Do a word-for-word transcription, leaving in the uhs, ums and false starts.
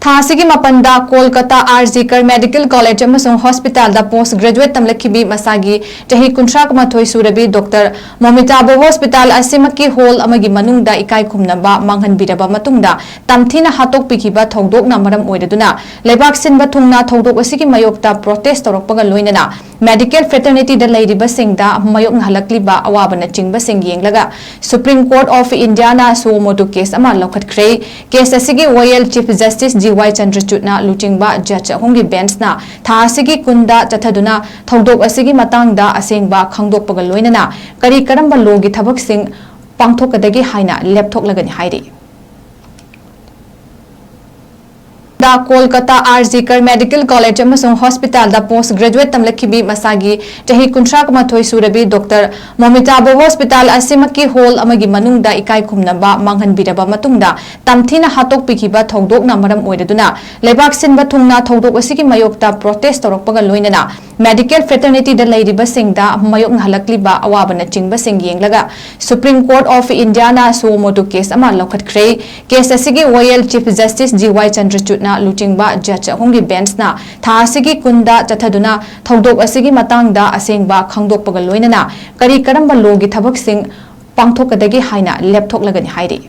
ꯊꯥ ꯑꯁꯤꯒꯤ ꯃꯥꯄꯟꯗ ꯀꯣꯜꯀꯇꯥ ꯑꯥꯔ ꯖꯤ ꯀꯔ ꯃꯦꯗꯤꯀꯦꯜ ꯀꯣꯂꯦꯖ ꯑꯃꯁꯨꯡ ꯍꯣꯁꯄꯤꯇꯥꯜꯗ ꯄꯣꯁ ꯒ꯭ꯔꯦꯖꯨꯑꯦꯠ ꯇꯝꯂꯛꯈꯤꯕꯤ ꯃꯁꯥꯒꯤ ꯆꯍꯤ ꯀꯨꯟꯊ꯭ꯔꯥ ꯃꯥꯊꯣꯏ ꯁꯨꯔꯕꯤ ꯗꯣꯛꯇꯔ ꯃꯣꯃꯤꯇꯥꯕꯨ ꯍꯣꯁꯄꯤꯇꯥꯜ ꯑꯁꯤꯃꯛꯀꯤ ꯍꯣꯜ ꯑꯃꯒꯤ ꯃꯅꯨꯡꯗ ꯏꯀꯥꯏ ꯈꯨꯝꯅꯕ ꯃꯥꯡꯍꯟꯕꯤꯔꯕ ꯃꯇꯨꯡꯗ ꯇꯝꯊꯤꯅ ꯍꯥꯠꯇꯣꯛꯄꯤꯈꯤꯕ ꯊꯧꯗꯣꯛꯅ ꯃꯔꯝ ꯑꯣꯏꯔꯗꯨꯅ ꯂꯩꯕꯥꯛ ꯁꯤꯟꯕ ꯊꯨꯡꯅ ꯊꯧꯗꯣꯛ ꯑꯁꯤꯒꯤ ꯃꯥꯌꯣꯛꯇ ꯄ꯭ꯔꯣꯇꯦꯁ ꯇꯧꯔꯛꯄꯒ ꯂꯣꯏꯅꯅ ꯃꯦꯗꯤꯀꯦꯜ ꯐ꯭ꯔꯦꯇꯔꯅꯤꯇꯤꯗ ꯂꯩꯔꯤꯕꯁꯤꯡꯗ ꯃꯥꯌꯣꯛꯅꯍꯜꯂꯛꯂꯤꯕ ꯑꯋꯥꯕꯅꯆꯤꯡꯕꯁꯤꯡ ꯌꯦꯡꯂꯒ Supreme Court of Indiaꯅ suo motu case ꯑꯃ ꯂꯧꯈꯠꯈ꯭ꯔꯦ꯫ ꯀꯦꯁ ꯑꯁꯤꯒꯤ ꯋꯥꯌꯦꯜ ꯆꯤꯐ ꯖꯁꯇꯤꯁ ꯗꯤ ꯋꯥꯏ ꯆꯟꯗ꯭ꯔꯆꯨꯗꯅ ꯂꯨꯆꯤꯡꯕ ꯖꯖ ꯑꯍꯨꯝꯒꯤ ꯕꯦꯟꯆꯅ ꯊꯥ ꯑꯁꯤꯒꯤ ꯀꯨꯟꯗ ꯆꯠꯊꯗꯨꯅ ꯊꯧꯗꯣꯛ ꯑꯁꯤꯒꯤ ꯃꯇꯥꯡꯗ ꯑꯁꯦꯡꯕ ꯈꯪꯗꯣꯛꯄꯒ ꯂꯣꯏꯅꯅ ꯀꯔꯤ ꯀꯔꯝꯕ ꯂꯣꯒꯤ ꯊꯕꯛꯁꯤꯡ ꯄꯥꯡꯊꯣꯛꯀꯗꯒꯦ ꯍꯥꯏꯅ ꯂꯦꯞꯊꯣꯛꯂꯒꯅꯤ ꯍꯥꯏꯔꯤ꯫ ꯗ ꯀꯣꯜꯀꯇꯥ ꯑꯥꯔ ꯖꯤ ꯀꯔ ꯃꯦꯗꯤꯀꯦꯜ ꯀꯣꯂꯦꯖ ꯑꯃꯁꯨꯡ ꯍꯣꯁꯄꯤꯇꯥꯜꯗ ꯄꯣꯁ ꯒ꯭ꯔꯦꯖꯨꯑꯦꯠ ꯇꯝꯂꯛꯈꯤꯕꯤ ꯃꯁꯥꯒꯤ ꯆꯍꯤ ꯀꯨꯟꯊ꯭ꯔꯥ ꯃꯥꯊꯣꯏ ꯁꯨꯔꯕꯤ ꯗꯣꯛꯇꯔ ꯃꯣꯃꯤꯇꯥꯕꯨ ꯍꯣꯁꯄꯤꯇꯥꯜ ꯑꯁꯤꯃꯛꯀꯤ ꯍꯣꯜ ꯑꯃꯒꯤ ꯃꯅꯨꯡꯗ ꯏꯀꯥꯏ ꯈꯨꯝꯅꯕ ꯃꯥꯡꯍꯟꯕꯤꯔꯕ ꯃꯇꯨꯡꯗ ꯇꯝꯊꯤꯅ ꯍꯥꯠꯇꯣꯛꯄꯤꯈꯤꯕ ꯊꯧꯗꯣꯛꯅ ꯃꯔꯝ ꯑꯣꯏꯔꯗꯨꯅ ꯂꯩꯕꯥꯛ ꯁꯤꯟꯕ ꯊꯨꯡꯅ ꯊꯧꯗꯣꯛ ꯑꯁꯤꯒꯤ ꯃꯥꯌꯣꯛꯇ ꯄ꯭ꯔꯣꯇꯦꯁ ꯇꯧꯔꯛꯄꯒ ꯂꯣꯏꯅꯅ ꯃꯦꯗꯤꯀꯦꯜ ꯐ꯭ꯔꯦꯇꯔꯅꯤꯇꯤꯗ ꯂꯩꯔꯤꯕꯁꯤꯡꯗ ꯃꯥꯌꯣꯛꯅꯍꯜꯂꯛꯂꯤꯕ ꯑꯋꯥꯕꯅꯆꯤꯡꯕꯁꯤꯡ ꯌꯦꯡꯂꯒ Supreme Court of Indiaꯅ suo motu case ꯑꯃ ꯂꯧꯈꯠꯈ꯭ꯔꯦ꯫ ꯀꯦꯁ ꯑꯁꯤꯒꯤ ꯋꯥꯌꯦꯜ ꯆꯤꯐ ꯖꯁꯇꯤꯁ ꯗꯤ ꯋꯥꯏ ꯆꯟꯗ꯭ꯔꯆꯨꯗꯅ ꯂꯨꯆꯤꯡꯕ ꯖꯖ ꯑꯍꯨꯝꯒꯤ ꯕꯦꯟꯆꯅ ꯊꯥ ꯑꯁꯤꯒꯤ ꯀꯨꯟꯗ ꯆꯠꯊꯗꯨꯅ ꯊꯧꯗꯣꯛ ꯑꯁꯤꯒꯤ ꯃꯇꯥꯡꯗ ꯑꯁꯦꯡꯕ ꯈꯪꯗꯣꯛꯄꯒ ꯂꯣꯏꯅꯅ ꯀꯔꯤ ꯀꯔꯝꯕ ꯂꯣꯒꯤ ꯊꯕꯛꯁꯤꯡ ꯄꯥꯡꯊꯣꯛꯀꯗꯒꯦ ꯍꯥꯏꯅ ꯂꯦꯞꯊꯣꯛꯂꯒꯅꯤ ꯍꯥꯏꯔꯤ꯫